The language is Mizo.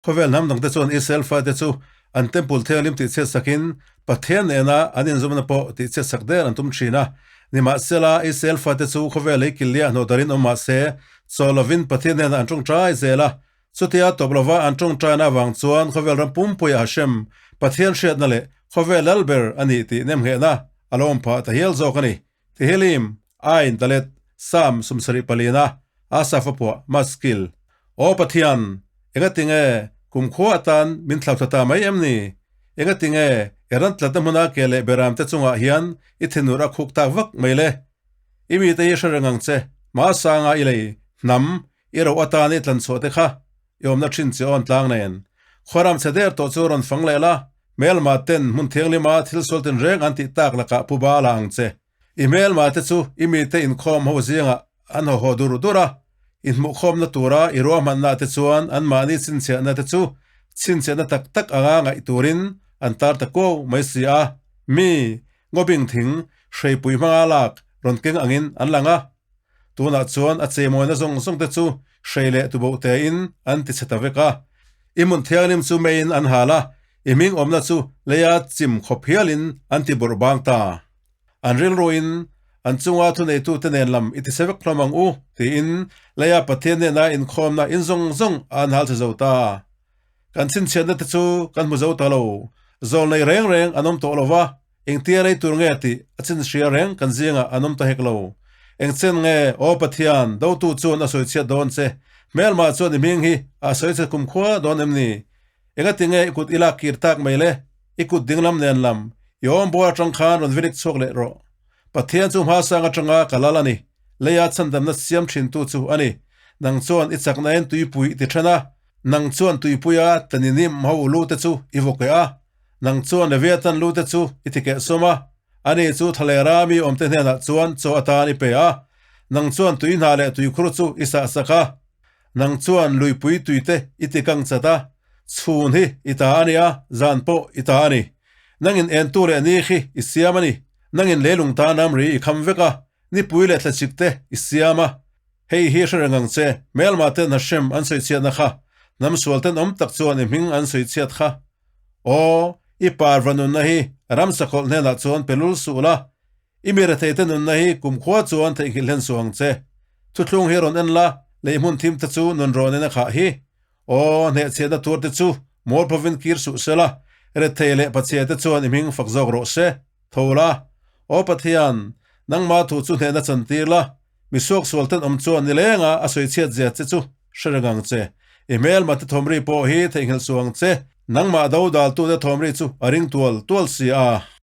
Khawvel hnam dangte chuan Israel fate chu an Temple thianghlim tihchhiat sakin Pathian nena an inzawmna pawh tihchhiat sak der an tum thin a. Nimahsela, Israel fate chu khawvel lei killiah hnawhdarin awm mah se, chaw lovin Pathian hnenah an tawngtai zel a. Chutia tawp lova an tawngtaina avang chuan khawvel ram pumpuia Hashem, Pathian hriatna leh khawvel lal ber a nih tih nemnghehna a lo awm phah ta hial zawk a ni. Tehillim, Ain, Dalet, Sam, 74 palina, Asaph a phuah, Maskil. Aw Pathian, engatinge kumkhua atan min thlauthla ta mai em ni? Engatinge i ran tlatna hmuna ke leh beramte chungah hian i thinur a khuk tak vak mai le? I mite hi hre reng ang che, hmasanga i lei, hnam, i ro atan i tlanchhuah te kha i awmna thin che awn tlang nen. Khuaram chhe der tawh chu rawn fang leh la, hmelma ten hmun thianghlima thil sual tinreng an tih tak lakah pu ba la ang che. I hmelma te chu i mite inkhawm ho zingah an haw haw dur dur a, inhmuhkhawmna tura i ruahmanna te chuan anmahni chhinchhiahna te chu chhinchhiahna tak tak anga ngaih turin an tar ta kuau mai si a. Mi, ngawbing thing, hreipui hmanga lak rawn keng angin an lang a. Tunah chuan a cheimawina zawng zawng te chu hrei leh tuboh tein an ti chhe ta vek a. I hmun thianghlim chu meiin an hal a, i hming awmna chu leia chim khawp hialin an ti bawrh bang ta. An rilruin an chunga thuneitute nen lam i ti chhe vek hlawm ang u, tiin leia Pathian nena inkhawmna in zawng zawng a an hal chhe zo ta. Kan chhinchhiatna te chu kan hmu zo ta lo, zawl nei reng reng an awm tawh lo va, Engtia rei tur nge tih a chin hria reng kan zingah an awm ta hek lo. Eng chen nge, Aw Pathian, dotu chuan a sawi chhiat dawn che, hmelmah chuan i hming hi a sawi chhe kumkhua dawn em ni? Engati nge i kut i lak kir tak mai le? I kut dinglam nen lam, i awmbual atang khan rawn vilik chhuak leh rawh. Pathian chu hmasang atanga ka lal a ni, leia chhandamna siam thintu chu a ni. Nang chuan i chaknain tuipui i ti then a, nang chuan tuipuia taninim ho lu te chu i vaw keh a. Nang chuan Leviathan lu te chu i ti keh sawm a, ani chu Thalera mi awmte hnenah chuan chaw atan i pe a. Nang chuan tui hna leh tuikhur chu i sah sak a. Nang chuan luipui tui te i ti kang chat a, chhun hi i ta a ni a, zan pawh i ta a ni. Nangin entu leh ni khi i siam a ni. Nangin leilung tan ramri i kham vek a, nipui leh thlachik te i siam a. Hei hi hre reng ang che, hmelmah ten Hashem an sawichhiatna kha, hnam sual tenawm tak chuan i hming an sawichhiat kha. Aw, i parva nunna hi ramsakawlh hnenah chuan pe lul suh la, i mi retheite nunna hi kumkhua chuan theihnghilh hlen suh ang che. Thuthlung hi rawn en la, lei hmun thim te chu nun rawnin a khah hi. Aw, hnehchhiatna tur te chu mualphovin kir suh se la, rethei leh pachhia te chuan i hming fak zawk rawh se. Tho la, Aw Pathian, nangmah thu chu hnehna chantir la, Mi suaksual tenawm chuan nilenga a sawichhiat zia che chu hre reng ang che. I hmelma te thawmri pawh hi theihnghilh suh ang che. Nangmah do daltute thawmri chu a ring tual tual si a.